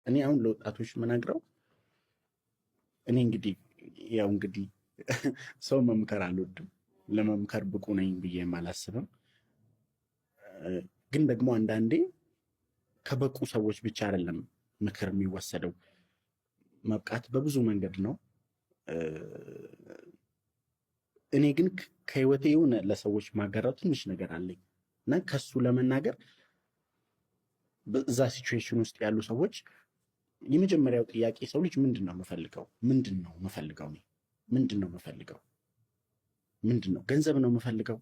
እኔ አሁን ለወጣቶች ምነግረው፣ እኔ እንግዲህ ያው እንግዲህ ሰው መምከር አልወድም፣ ለመምከር ብቁ ነኝ ብዬም አላስብም። ግን ደግሞ አንዳንዴ ከበቁ ሰዎች ብቻ አይደለም ምክር የሚወሰደው። መብቃት በብዙ መንገድ ነው። እኔ ግን ከህይወቴ የሆነ ለሰዎች ማጋራው ትንሽ ነገር አለኝ እና ከሱ ለመናገር በዛ situation ውስጥ ያሉ ሰዎች የመጀመሪያው ጥያቄ ሰው ልጅ ምንድን ነው የምፈልገው? ምንድን ነው የምፈልገው? እኔ ምንድን ነው የምፈልገው? ምንድን ነው? ገንዘብ ነው የምፈልገው?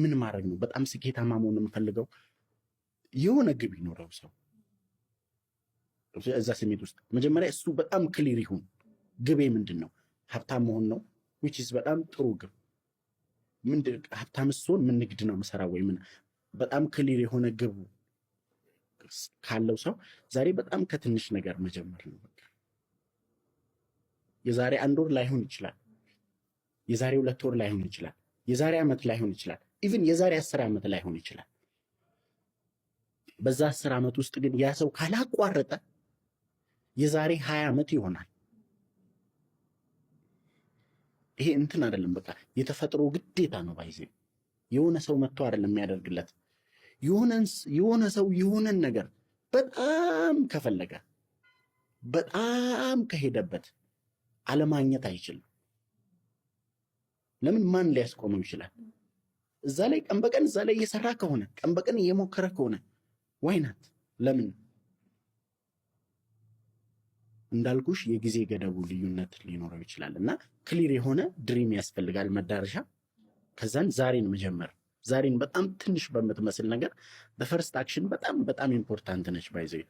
ምን ማድረግ ነው? በጣም ስኬታማ መሆን ነው የምፈልገው? የሆነ ግብ ይኖረው ሰው እዛ ስሜት ውስጥ መጀመሪያ እሱ በጣም clear ይሁን። ግቤ ምንድን ነው? ሀብታም መሆን ነው፣ which is በጣም ጥሩ ግብ። ምንድን ሀብታም ስሆን ምን ንግድ ነው የምሰራው ወይ ምን? በጣም clear የሆነ ግብ ካለው ሰው ዛሬ በጣም ከትንሽ ነገር መጀመር ነው። በቃ የዛሬ አንድ ወር ላይሆን ይችላል። የዛሬ 2 ወር ላይሆን ይችላል። የዛሬ ዓመት ላይሆን ይችላል። Even የዛሬ 10 ዓመት ላይሆን ይችላል። በዛ 10 ዓመት ውስጥ ግን ያ ሰው ካላቋረጠ የዛሬ 20 ዓመት ይሆናል። ይሄ እንትን አይደለም፣ በቃ የተፈጥሮ ግዴታ ነው። By the way የሆነ ሰው መጥቶ አይደለም የሚያደርግለት። የሆነ ሰው የሆነን ነገር በጣም ከፈለገ፣ በጣም ከሄደበት አለማግኘት አይችልም። ለምን? ማን ሊያስቆመው ይችላል? እዛ ላይ ቀን በቀን እዛ ላይ እየሰራ ከሆነ፣ ቀን በቀን እየሞከረ ከሆነ why not? ለምን? እንዳልኩሽ የጊዜ ገደቡ ልዩነት ሊኖረው ይችላል እና clear የሆነ dream ያስፈልጋል፣ መዳረሻ። ከዛን ዛሬን መጀመር፣ ዛሬን በጣም ትንሽ በምትመስል ነገር first action በጣም በጣም important ነች by the way።